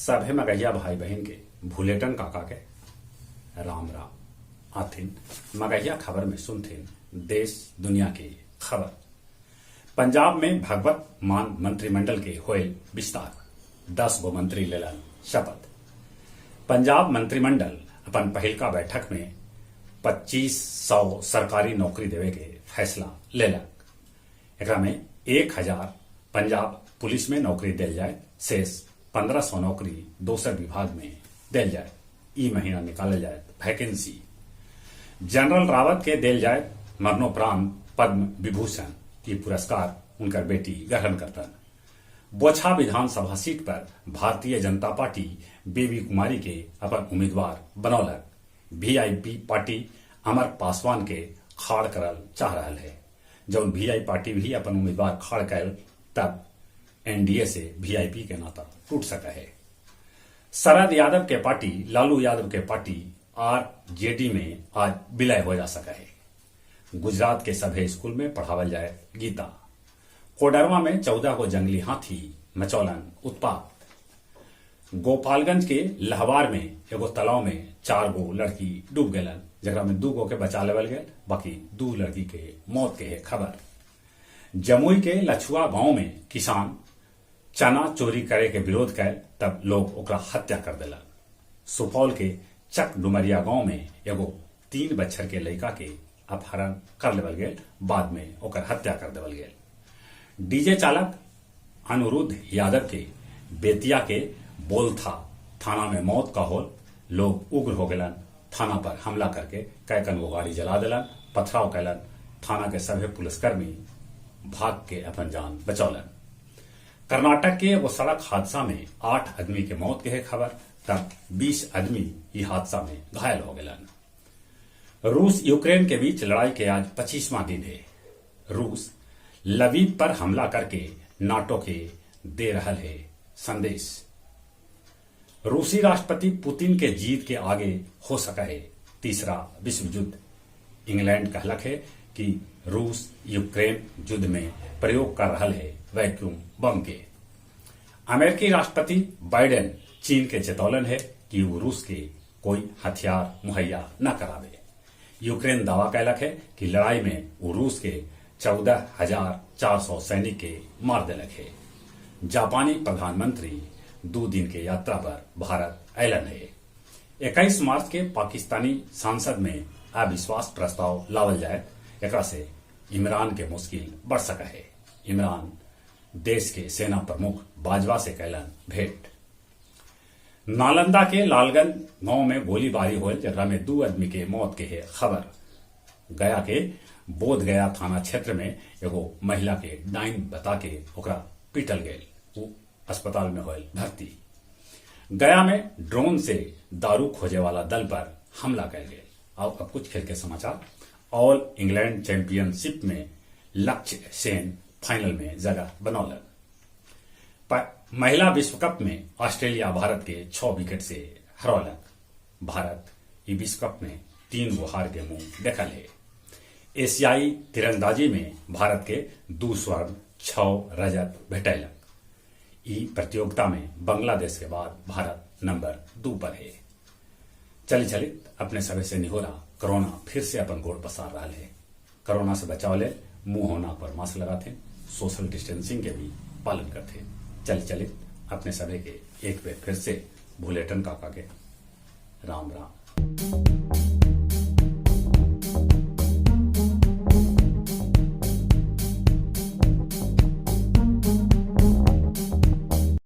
सभे मगहिया भाई बहिन के भुलेटन काका के राम राम। आथिन मगहिया खबर में सुनथिन देश दुनिया के खबर। पंजाब में भगवत मान मंत्रिमंडल के होयल विस्तार, 10 गो मंत्री लेलन शपथ। पंजाब मंत्रिमंडल अपन पहिलका बैठक में 2500 सरकारी नौकरी देवे के फैसला लेलक। एकरा में 1000 पंजाब पुलिस में नौकरी देल जाए, शेष 1500 नौकरी दोसर विभाग में देल जाए। ई महीना निकालल जाए वैकेंसी। जनरल रावत के देल जाए मरणोपरांत पद्म विभूषण, ई पुरस्कार उनकर बेटी ग्रहण करतन। बोछा विधानसभा सीट पर भारतीय जनता पार्टी बेबी कुमारी के अपन उम्मीदवार बनौलक। वीआईपी पार्टी अमर पासवान के खाड़ करल चाह रहल है। जौन वीआई पार्टी भी अपन उम्मीदवार खाड़ कैल तब एनडीए से वीआईपी के नाता टूट सका है। शरद यादव के पार्टी लालू यादव के पार्टी आरजेडी में आज विलय हो जा सका है। गुजरात के सभे स्कूल में पढ़ावल जाए गीता। कोडरमा में 14 गो जंगली हाथी मचौलन उत्पात। गोपालगंज के लहवार में एगो तालाब में 4 गो लड़की डूब गलन, जकरा में 2 गो के बचा लेवल गए, बाकी 2 लड़की के मौत के है खबर। जमुई के लछुआ गांव में किसान चना चोरी करे के विरोध कर तब लोग ओकरा हत्या कर दिलन। सुपौल के चक डुमरिया गांव में एगो 3 बच्छर के लड़का के अपहरण कर लेवल गए, बाद में ओकर हत्या कर देवल गए। डीजे चालक अनुरुद्ध यादव के बेतिया के बोलथा थाना में मौत का होल, लोग उग्र हो गलन, थाना पर हमला करके कैकन वो गाड़ी जला दिलन, पथराव कैलन। थाना के सभे पुलिसकर्मी भाग के अपन जान बचौलन। कर्नाटक के वो सड़क हादसा में 8 आदमी के मौत के है खबर, तब 20 आदमी ये हादसा में घायल हो गलन। रूस यूक्रेन के बीच लड़ाई के आज 25वां दिन है। रूस लवीव पर हमला करके नाटो के दे रहल है संदेश। रूसी राष्ट्रपति पुतिन के जीत के आगे हो सका है तीसरा विश्व युद्ध। इंग्लैंड कहलक है कि रूस यूक्रेन युद्ध में प्रयोग कर रहा है वैक्यूम बम के। अमेरिकी राष्ट्रपति बाइडेन चीन के चेतौलन है कि वो रूस के कोई हथियार मुहैया न करावे। यूक्रेन दावा कैलक है कि लड़ाई में वो रूस के 14,400 सैनिक के मार दिलक है। जापानी प्रधानमंत्री 2 दिन के यात्रा पर भारत ऐलन है। 21 मार्च के पाकिस्तानी संसद में अविश्वास प्रस्ताव लावल जाए, एकरा से इमरान के मुश्किल बढ़ सका है। इमरान देश के सेना प्रमुख बाजवा से कैलन भेंट। नालंदा के लालगंज गांव में गोलीबारी होल, जकरा में 2 आदमी के मौत के है खबर। गया के बोध गया थाना क्षेत्र में एगो महिला के डाइन बता के ओकरा पीटल गए, वो अस्पताल में होल भर्ती। गया में ड्रोन से दारू खोजे वाला दल पर हमला कर गए। और अब कुछ खेल के समाचार। ऑल इंग्लैंड चैंपियनशिप में लक्ष्य सेन फाइनल में जगह बनौलन। महिला विश्व कप में ऑस्ट्रेलिया भारत के 6 विकेट से हरौलक। भारत ई विश्व कप में 3 गो हार के मुंह देखल है। एशियाई तीरंदाजी में भारत के 2 स्वर्ण 6 रजत भेटैलक। ई प्रतियोगिता में बांग्लादेश के बाद भारत नंबर 2 पर है। चली चली अपने सभे से निहोरा, कोरोना फिर से अपन गोड़ पसार रहा है। कोरोना से बचाव ले मुंह होना पर मास्क लगाते, सोशल डिस्टेंसिंग के भी पालन करते। चल चलित अपने सभे के एक बार फिर से भुलेटन काका के राम राम।